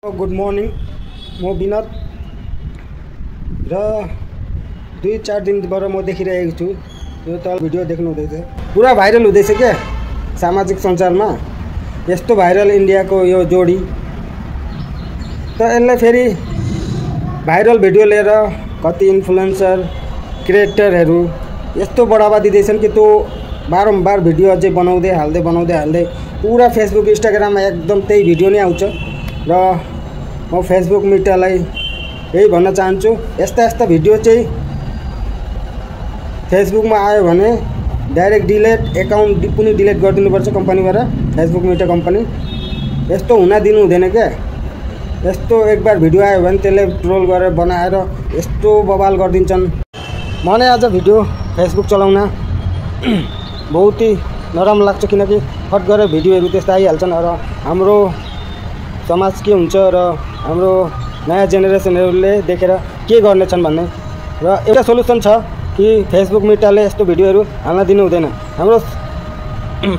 Good morning, म विनोद र 2-4 दिनबाट म देखिरहेको छु यो त भिडियो देख्नु हुँदैछ। पुरा भाइरल हुँदैछ क्या सामाजिक सञ्जालमा। यस्तो भाइरल इन्डियाको यो जोडी त यसलाई फेरि भाइरल भिडियो लिएर कति इन्फ्लुएन्सर क्रिएटरहरू यस्तो बढावा दिँदैछन् कि त्यो बारम्बार भिडियो अझै बनाउँदै हाल्दै पुरा फेसबुक इन्स्टाग्राममा एकदम त्यही भिडियो नै आउँछ। र म फेसबुक मिडियालाई यही भन्न चाहन्छु, यस्ता भिडियो चाहिँ फेसबुकमा आयो भने डाइरेक्ट डिलिट एकाउन्ट पनि डिलिट गरिदिनुपर्छ कम्पनीबाट, फेसबुक मिडिया कम्पनी। यस्तो हुन दिनु हुँदैन क्या। यस्तो एक बार भिडियो आयो भने त्यसले ट्रोल गरेर बनाएर यस्तो बवाल गरिदिन्छन्। म नै आज भिडियो फेसबुक चलाउन बहुत ही नराम्रो लाग्छ, किनकि फट गरेर भिडियोहरू त्यस्तो आइहाल्छन् र हाम्रो समाज के हुन्छ र हाम्रो नयाँ जेनेरेसनहरूले देखेर के गर्नेछन् भन्ने। र एउटा सोलुसन छ कि फेसबुक मिडियाले यस्तो भिडियोहरू हाल्न दिनु हुँदैन। हाम्रो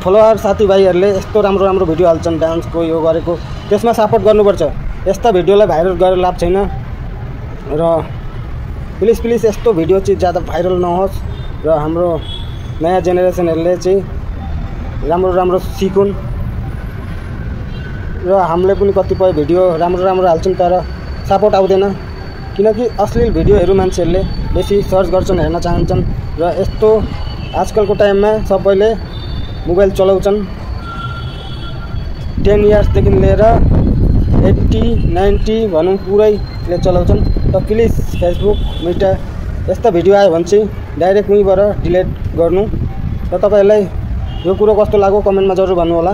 फलोवर साथीभाइहरूले यस्तो राम्रो भिडियो हाल्छन् डान्सको यो गरेको, त्यसमा सपोर्ट गर्नुपर्छ। यस्ता भिडियोलाई भाइरल गरेर लाभ छैन र प्लिज यस्तो भिडियो चाहिँ ज़्यादा भाइरल नहोस् र हाम्रो नयाँ जेनेरेसनहरूले चाहिँ राम्रो सिकुन्। र हामीले पनि कतिपय भिडियो राम्रो हाल्छौँ तर सपोर्ट आउँदैन, किनकि अश्लील भिडियोहरू मान्छेहरूले बेसी सर्च गर्छन्, हेर्न चाहन्छन्। र यस्तो आजकलको टाइममा सबैले मोबाइल चलाउँछन्, 10 इयर्सदेखि लिएर 80-90 भनौँ पुरैले चलाउँछन्। त प्लिज फेसबुक मिडिया यस्ता भिडियो आयो भने चाहिँ डाइरेक्ट उहीँबाट डिलिट गर्नु। र तपाईँहरूलाई यो कुरो कस्तो लाग्यो कमेन्टमा जरुर भन्नु होला।